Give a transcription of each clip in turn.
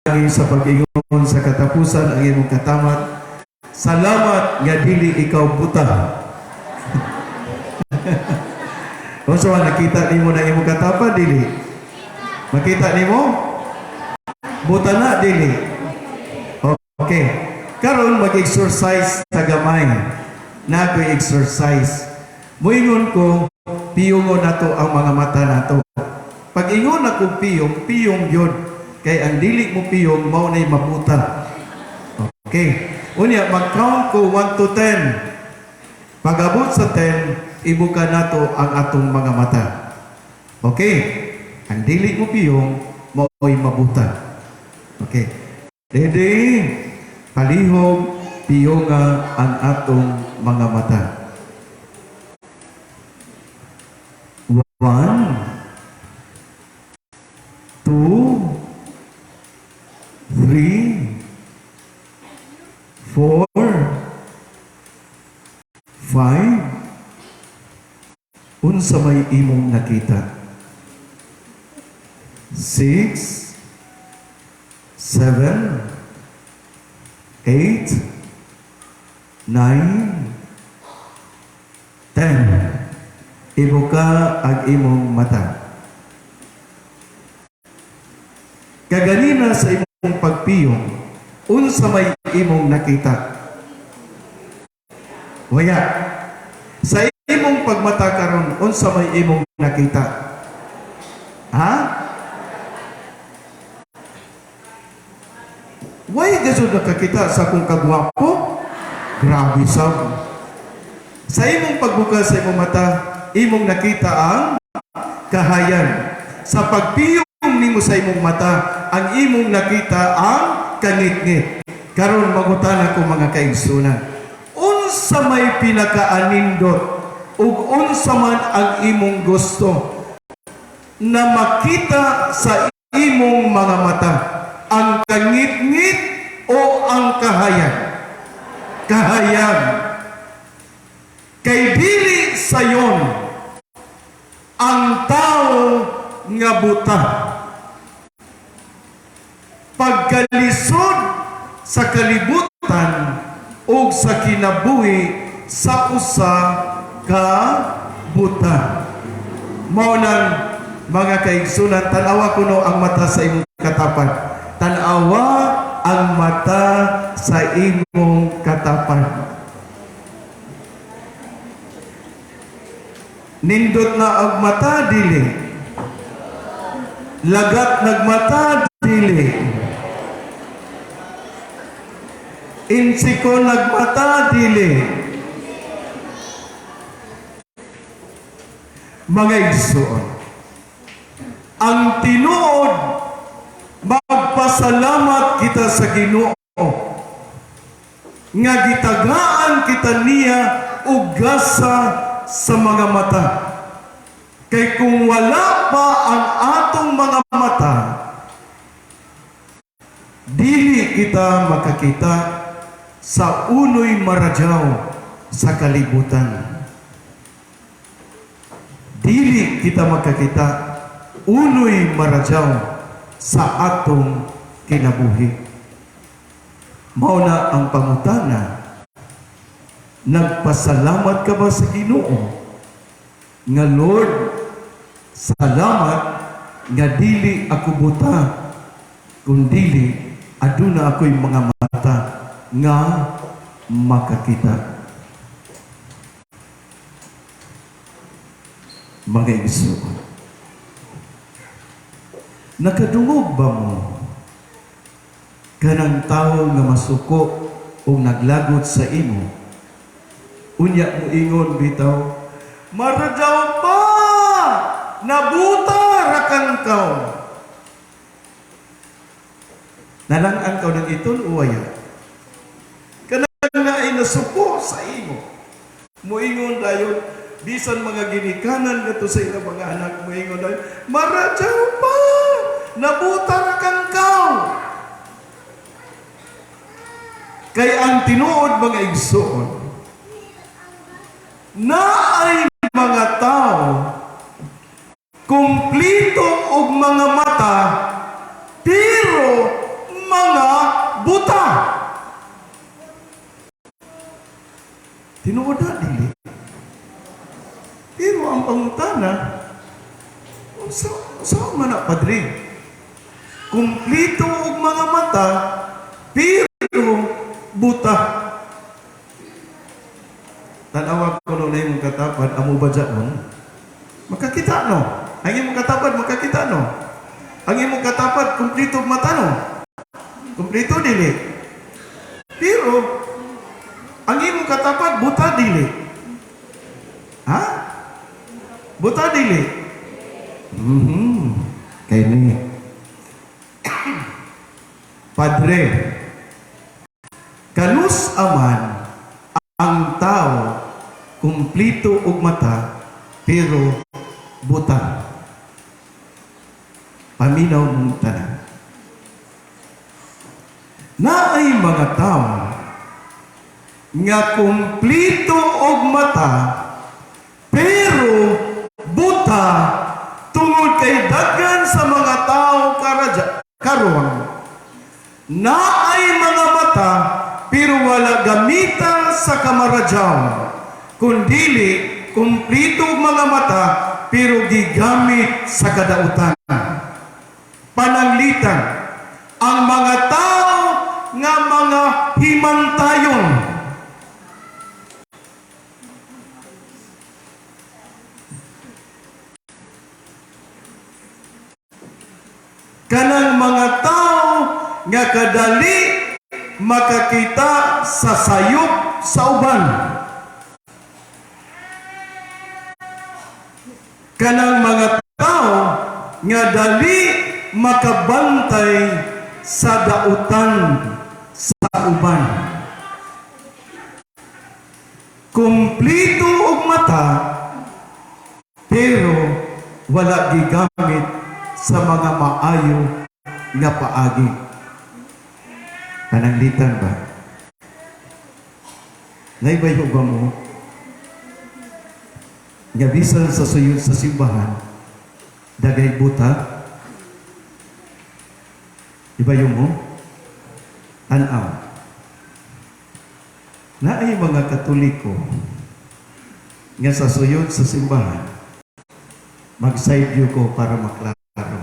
Pinaagi sa pag-ingon sa katapusan ang imong katamat. Salamat nga dili ikaw buta. Unsa man nakita nimo na imong katapad, dili? Makita nimo? Buta na, dili? Okay. Karon mag-exercise sa gamay. Na ako'y exercise. Muingon ko, piyungon nato ang mga mata nato. Pag ingon ako piyong, piyong yun. Kay ang dili mo piyong, mao na'y mabuta. Okay. Unya, mag-count ko 1 to 10. Pag-abot sa 10, ibuka nato ang atong mga mata. Okay. Ang dili mo piyong, mao'y mabuta. Okay. Ready? Palihog, piyonga ang atong mga mata. 1, 2, 3, 4, 5. Unsa may imong nakita? 6, 7, 8, 9, 10. Ibuka ang imong mata. Kaganina sa imong pagpiyong, unsa may imong nakita? Waya. Sa imong pagmata karon, unsa may imong nakita? Ha? Why gasud nakakita sa akong kagwapo? Grabe sab. Sa imong pagbuka sa imong mata, imong nakita ang kahayan. Sa pagpiyong nimo sa imong mata, ang imong nakita ang kangitngit. Karon mangutana ko, mga kaigsunan. Unsa may pinakaanindot ug unsa man ang imong gusto na makita sa imong mga mata? Ang kangitngit o ang kahayan? Kahayan. Kay dili sayon ang tao nga buta. Pagkalisod sa kalibutan ug sa kinabuhi sa usa ka buta. Mao nang, mga kaigsunan, tan-awa kuno ang mata sa imong katapad. Tan-awa ang mata sa imong katapad. Nindot na ang mata, dili? Lagat nagmata, dili? Insiko nagmata, dili? Mga igsoon, ang tinuod, magpasalamat kita sa Ginoo nga gitagaan kita niya og gasa sa mga mata. Kay kung wala pa ang atong mga mata, dili kita makakita sa unoy maradyaw sa kalibutan. Dili kita makakita unoy maradyaw sa atong kinabuhi. Mao na ang pangutana, nagpasalamat ka ba sa Ginoo? Nga Lord, salamat nga dili ako buta, kung dili aduna ako'y mga mata nga makakita. Mga igsoon, nakadungog ba mo kanang tawo nga masuko o naglagot sa imo? Unya mo ingon bitaw, "Maradyaw pa! Nabuta rakan kaw." Nalangan kaw ng iton o waya? Kanang na ay nasuko sa imo. Muingon dayon, bisan mga ginikanan ngadto sa ilang mga anak, muingon dayon, "Maradyaw pa! Nabuta rakan kaw." Kay ang tinuod, mga igsoon, na ay mga tao kumplito og mga mata pero Tinuod na, dili. Pero ang pangutana, unsa unsa man na, Padre? Kumplito og mga mata, pero buta. Tanawa ko na imong katapad, amo ba dyaon? Makakita, no? Ang imong katapad, makakita, no? Ang imong katapad, kumplito og mata, no? Kumplito, dili. Pero, ang imong katapad, buta, dili. Ha? Buta, dili. Kay ni. Padre, kanus aman ang tao kumplito og mata pero buta? Paminaw mong tanan. Naay mga tao nga kumplito og mata pero buta tungod kay daghan sa mga tao karaja karon naay mga mata pero wala gamita sa kamaradyaw, kundili kumplito og mga mata pero gigamit sa kadautan. Pananglitan, ang mga tao nga mga himantayon, kanang mga tao nga kadali makakita sa sayop sa uban, kanang mga tao nga dali makabantay sa dautan sa uban, kumplito og mata pero wala gigamit sa mga maayo nga paagi. Pananglitan ba? Naibayo ba mo nga bisan sa suyod sa simbahan, dagay buta? Ibayo mo? Tanaw. Naay mga Katoliko nga sa suyod sa simbahan, mag-side view ko para maklaro.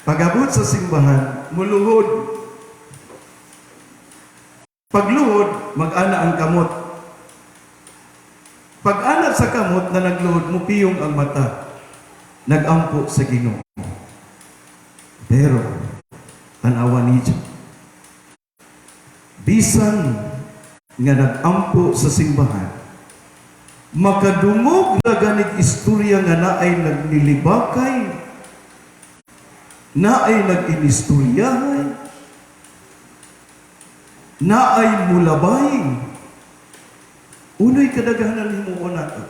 Pag-abot sa simbahan, muluhod. Pagluhod, mag-ana ang kamot. Pag-ana sa kamot na nagluhod, mupiyong ang mata. Nagampo sa Ginoo. Pero, tanawa niyo. Bisan nga nagampo sa simbahan, makadungog na ganig istorya nga naay nagnilibakay, naay nag-inistoryahay, naay mulabay. Unoy kadaghanan himuon nato.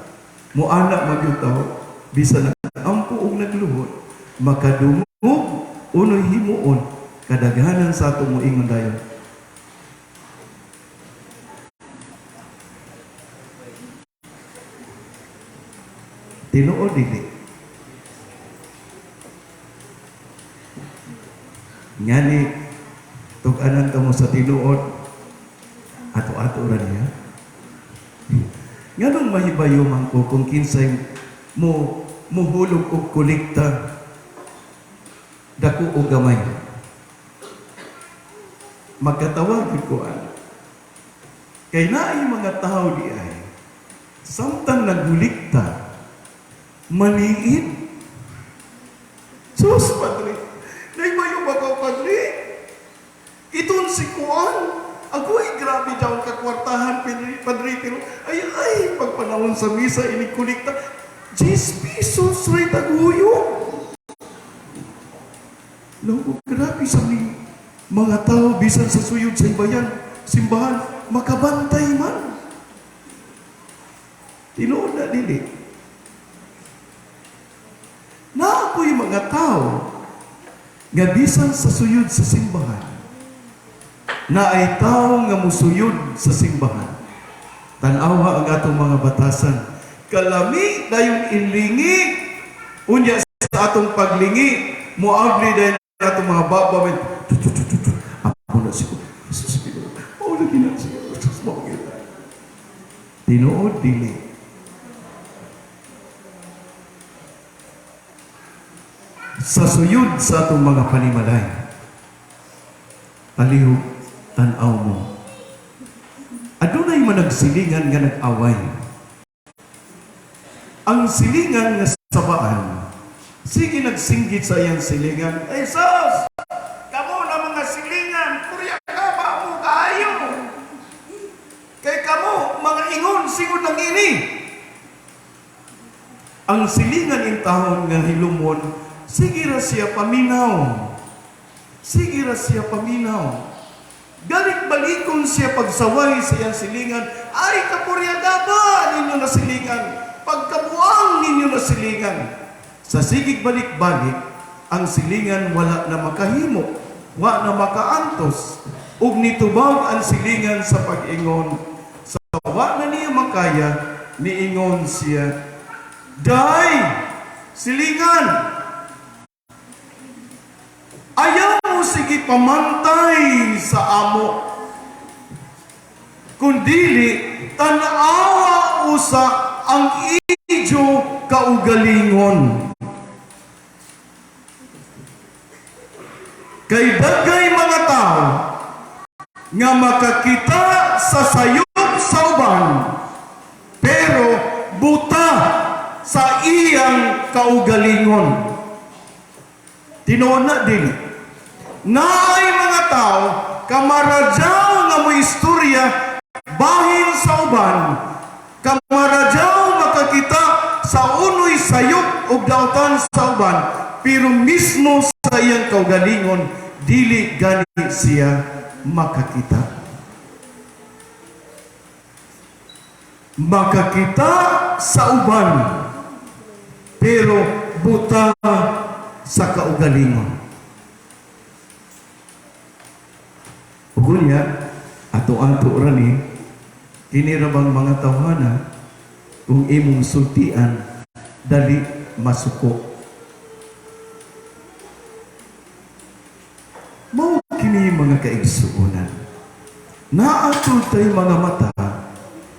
Muana magyud tawo, bisan nagampo og nagluhod, makadungog, unoy himuon, kadaghanan sa ato moingon dayon. Tinuod, dili? Ngani tug-anan kamo sa tinuod, ato-ato ra niya. Nganong mahibayo man ko kung kinsay mo muhulog og kolekta, dako o gamay? Magkatawag gyud ko ana. Kay naay mga tao di ay samtang naghulikta, maliit. Sus, Padre, naibayo ba ka, Padre? Iton si Kuan. Ako ay grabe daw kakwartahan, Padre, Padre, pero ay ay, pagpanahon sa misa, inikulikta, 10 pesos rin taguyo. Loko, grabe sa ni mga tao, bisan sa suyod sa ibayan, simbahan, makabantay man. Tinuod na, dili? Na ako'y mga tao nga bisan sa suyod sa simbahan, na ay tao nga musuyod sa simbahan. Tanawa ang atong mga batasan. Kalami dayon ilingi, unya sa atong paglingi, moabli dayon atong mga baba. Ako na si Jesus, mao lagi na siya. Jesus, mao gyud. Tinuod dili? Sa suyod sa atong mga panimalay, palihog tan-aw mo. Adunay managsilingan nga nag-away. Ang silingan nga sabaan, sige nagsinggit sa iyang silingan, "Ay sus! Kamo na mga silingan, purya ka ba mo kaayo? Kay kamo, mga ingon, singon lang ini." Ang silingan intawon nga hilumon, sige ra siya paminaw. Sige ra siya paminaw. Galit balikon siya pagsaway sa iyang silingan, "Ay kapurya ba ninyo na silingan? Pagkabuang ninyo na silingan." Sa sigig balik-balik, ang silingan wala na makahimo, wa na makaantos. Ug nitubag ang silingan sa pag-ingon. Sa wa na niya makaya, niingon siya, "Day, silingan, ayaw mo sige pamantay sa amo. Kundili, tanawa usa ang ijo kaugalingon. Kay daghay mga tao nga makakita sa sayop sa uban, pero buta sa iyang kaugalingon." Tinuod na dili? Naay mga tao kamaradyaw nga mo istorya bahin sa uban, kamaradyaw makakita sa unoy sayop ug dautan sa uban, pero mismo sa iyang kaugalingon dili gani siya makakita. Makakita sa uban, pero buta sa kaugalingon. Ug unya, ato-ato ra ni, kini ra bang mga tawhana kung imong sultian dali masuko. Mao kini mga kaigsuonan. Naa tay mga mata,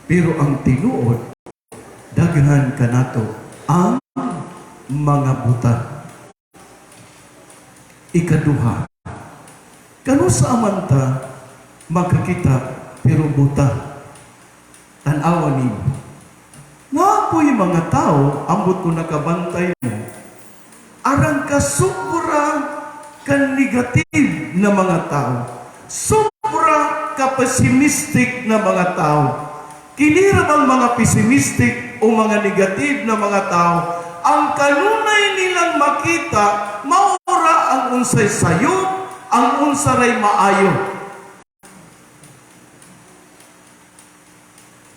pero ang tinuod daghan kanato ang mga buta. Ikaduha, kanu sa amanta makakita pero buta? Tan-awa nimo. Naa po'y mga tao, ambot ko nakabantay mo, arang ka sobra ka negative na mga tao, sobra ka pessimistic na mga tao. Kini ra bang mga pessimistic o mga negative na mga tao, ang kanunay nilang makita, maura ang unsay sayop, ang unsaray maayo.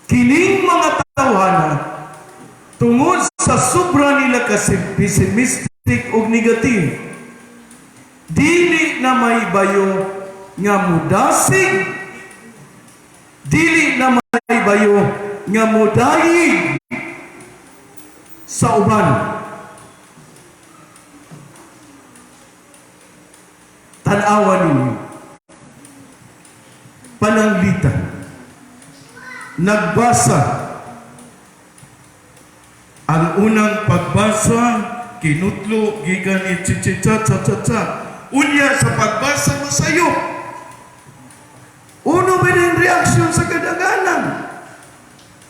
Kining mga tawhana, tungod sa sobra nila kasi pessimistic o negative, dili na may bayo nga mudasig, dili na may bayo nga mudayig sa uban. Tan-awa ninyo. Pananglita. Nagbasa. Ang unang pagbasa, kinutlo, gikan ni chichicha cha cha cha. Unya sa pagbasa masayop. Uno ba din reaksyon sa kadaganan?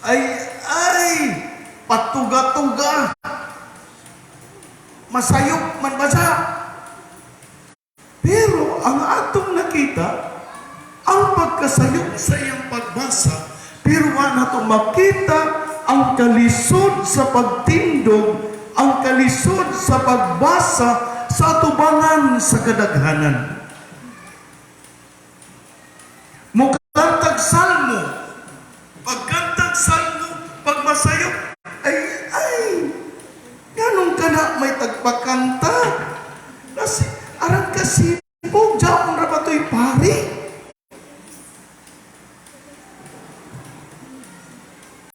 Ay, ay, patuga-tuga. Masayop man basa. Pero ang atong nakita, ang pagkasayop sa iyang pagbasa, pero wa nato makita ang kalisod sa pagtindog, ang kalisod sa pagbasa sa atubangan sa kadaghanan. Mukantag salmo, pagkantag salmo, pagmasayop, ay, ay, ganun ka na may tagpakanta. Nasi, arang kasipog, jaon ra ba to'y pari?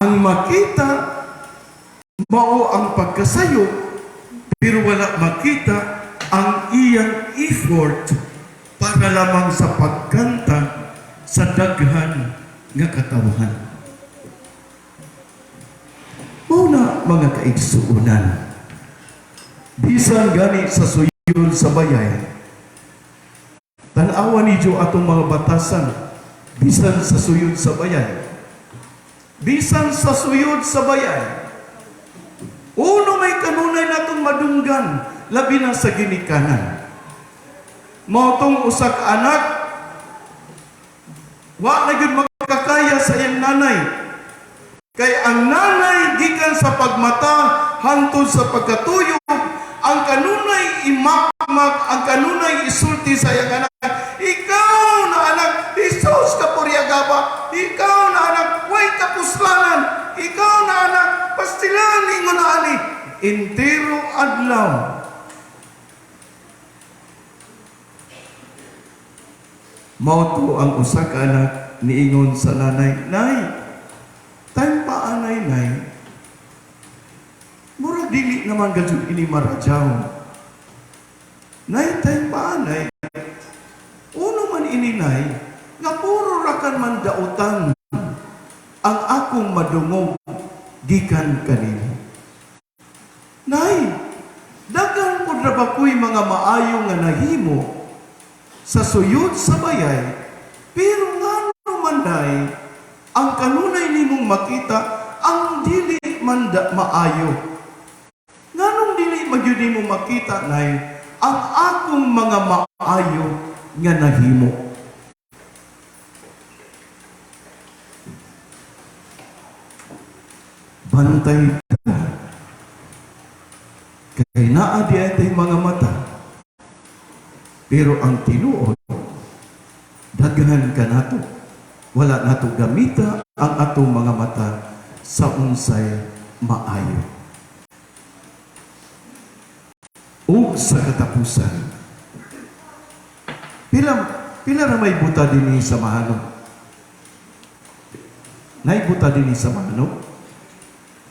Ang makita, mao ang pagkasayop, pero wala makita ang iyang effort para lamang sa pagkanta sa daghan nga katawhan. mga kaigsuunan, bisan gani sa suyod sa bayay, tanawa ninyo atong mga batasan, bisan sa suyod sa bayay. Bisan sa suyod sa bayay, uno may kanunay natong madunggan, labi na sa ginikanan. Mao tong usa ka anak, wa na gyud makakaya sa iyang nanay. Kay ang nanay, gikan sa pagmata hangtod sa pagkatuyog, ang kanunay imakmak, ang kanunay isulti sa iyang anak, "Ikaw na anak, Jesus kapuriagaba, ikaw na anak, way kapuslanan, ikaw na anak, pastilan, ingon na ani." Entero adlaw. Mao to ang usa ka anak niingon sa nanay, "Nay, time pa anay, Nay. Murag dili naman gajud ini maradyaw. Nay, time pa anay. Uno man ini, Nay, nga puro ra kan man dautan ang akong madungog gikan kanimo. Nay, daghan pod ra ba ko'y mga maayo nga nahimo sa suyod sa bayay, pero ngano man, Nay, ang kanunay nimong makita ang dili man da maayo? Nganong dili magyud nimo makita, Nay, ang akong mga maayo nga nahimo?" Bantay ta. Kay naa di ay mga mata. Pero ang tinuod, daghan ka nato. Wala nato gamita ang atong mga mata sa unsay maayo. Ug sa katapusan, pila ra may buta dinhi sa Mahanog? Nay buta dinhi sa Mahanog?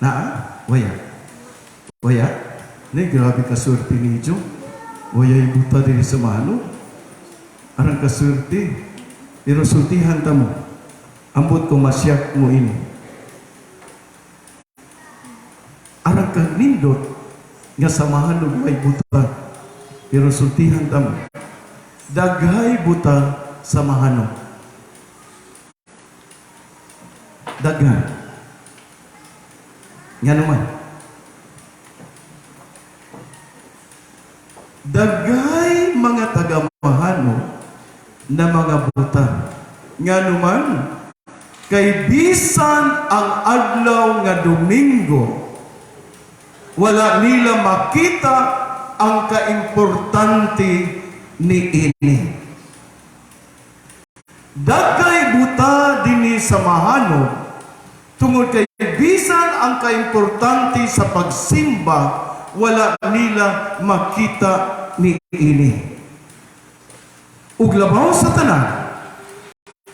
Naa? Waya? Waya? Nay, grabe ka swerte ninyo. Waya'y buta dinhi sa Mahanog. Arang kaswerte. Pero sultihan ta mo. Ambot ko masyak mo ini. Arang kanindot nga sa Mahanog way buta. Pero sultihan ta mo. Daghay buta sa Mahanog. Daghan. Nga naman. Daghay mga taga-Mahanog na mga buta. Nga naman, kay bisan ang adlaw nga Domingo, wala nila makita ang kaimportante ni ini. Daghay buta dinhi sa Mahanog, tungod kay bisan ang kaimportante sa pagsimba, wala nila makita ni ini. Ug labaw sa tanan,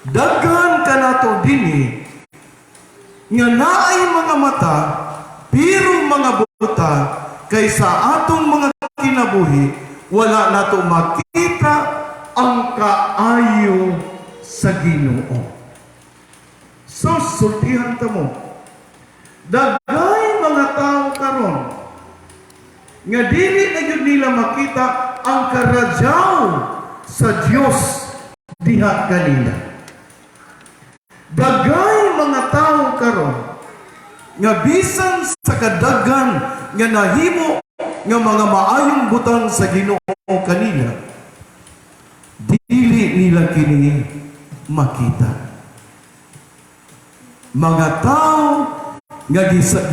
daghan kanato dinhi nga naay mga mata pero mga buta, kay sa atong mga kinabuhi wala nato makita ang kaayo sa Ginoo. So sultihan ta mo. Daghay mga tao karon nga dili na gyud nila makita ang karadyaw sa Dios diha kanila. Daghay mga tao karon nga bisan sa kadaghan nga nahimo nga mga maayong butang sa Ginoo kanila, dili nila kini makita. Mga tao nga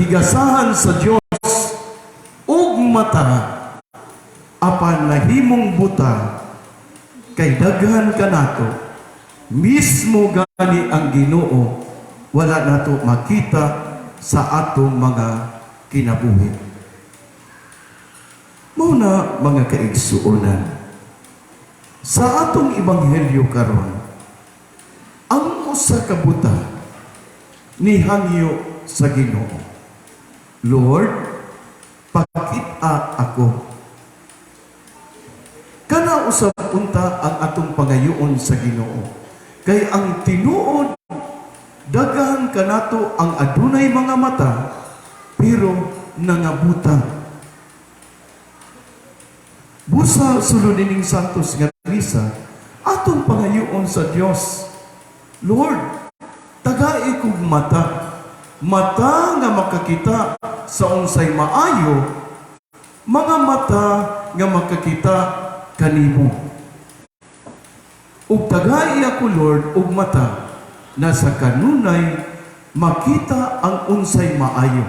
gigasahan sa Dios ug mata apan nahimong buta, kay daghan kanato mismo gani ang Ginoo wala nato makita sa atong mga kinabuhi. Mao na, mga kaigsuonan, sa atong ebanghelyo karon, ang usa ka buta nihangyo sa Ginoo, "Lord, pakita ako." Kana usab unta ang atong pangayoon sa Ginoo. Kay ang tinuod, daghan kanato ang adunay mga mata pero na nga butang. Busa sulod ining Santos nga Misa, atong pangayoon sa Dios, "Lord, tagai kog mata, mata nga makakita sa unsay maayo, mga mata nga makakita kanimo. Ug tagai ako, Lord, og mata na sa kanunay makita ang unsay maayo.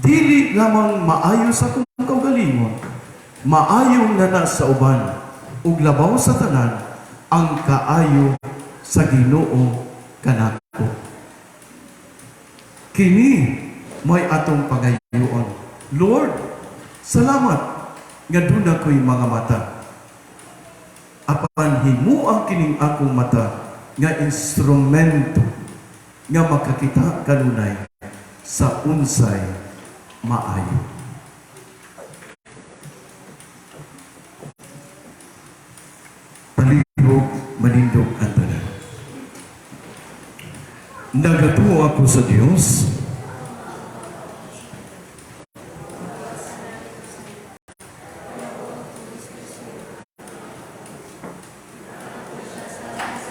Dili lamang maayo sa akong kaugalingon, maayo nga na sa uban, ug labaw sa tanan ang kaayo sa Ginoo kanako." Kini may atong pangayoon. "Lord, salamat nga duna ko'y mga mata. Apan himuang kining akong mata nga instrumento nga makakita kanunay sa unsay maayo." Palihog manindog ang tanan. Nagatuo ako sa Dios,